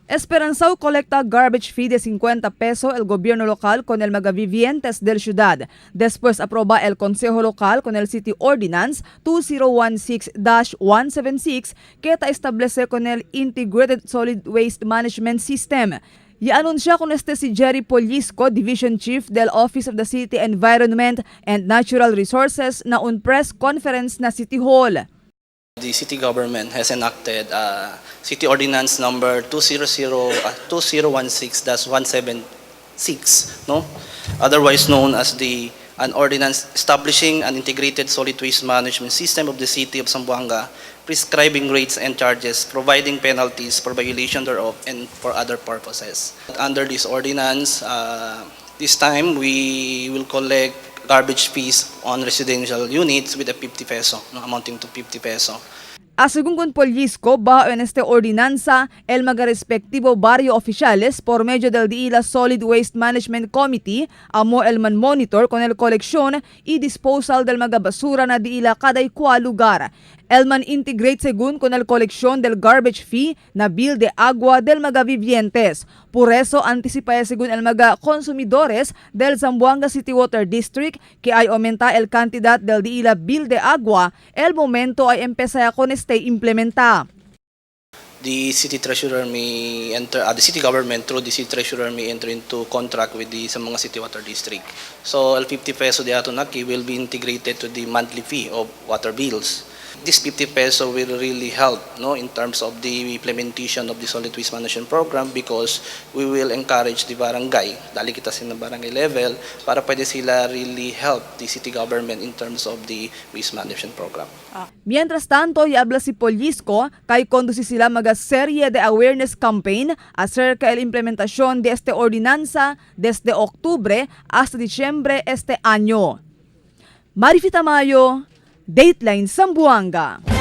Esperanzao colecta garbage fee de 50 peso el gobierno local con el mga vivientes del ciudad. Después aproba el Consejo Local con el City Ordinance 2016-176 que ta establece con el Integrated Solid Waste Management System. I-anunsya con este si Jerry Polisco, Division Chief del Office of the City Environment and Natural Resources, na un press conference na City Hall. The city government has enacted City Ordinance number 200, 2016-176, no? Otherwise known as the an ordinance establishing an integrated solid waste management system of the city of Zamboanga, prescribing rates and charges, providing penalties for violation thereof, and for other purposes. Under this ordinance, this time we will collect garbage fees on residential units with a 50 peso, no, amounting to 50 peso. A según con Polisco, bajo en este ordinanza, el mga respectivo barrio oficiales por medio del DILA Solid Waste Management Committee amo el man monitor con el colección y disposal del mga basura na diila kada cual lugar. El man integrate según con el colección del garbage fee na bill de agua del mga vivientes. Por eso anticipa según el mga consumidores del Zamboanga City Water District que ay aumenta el cantidad del diila bill de agua el momento ay empezar con este implementa. The city treasurer may enter, the city government through the city treasurer may enter into contract with the sa mga city water district. So, el 50 peso de ato naki will be integrated to the monthly fee of water bills. This 50 peso will really help, no, in terms of the implementation of the solid waste management program because we will encourage the barangay, dali kita sa barangay level, para pwede sila really help the city government in terms of the waste management program. Mientras tanto, y habla si Polisco kay conduce sila mga serie de awareness campaign acerca de la implementación de este ordinanza desde octubre hasta diciembre este año. Marifi Tamayo, Dateline Zamboanga.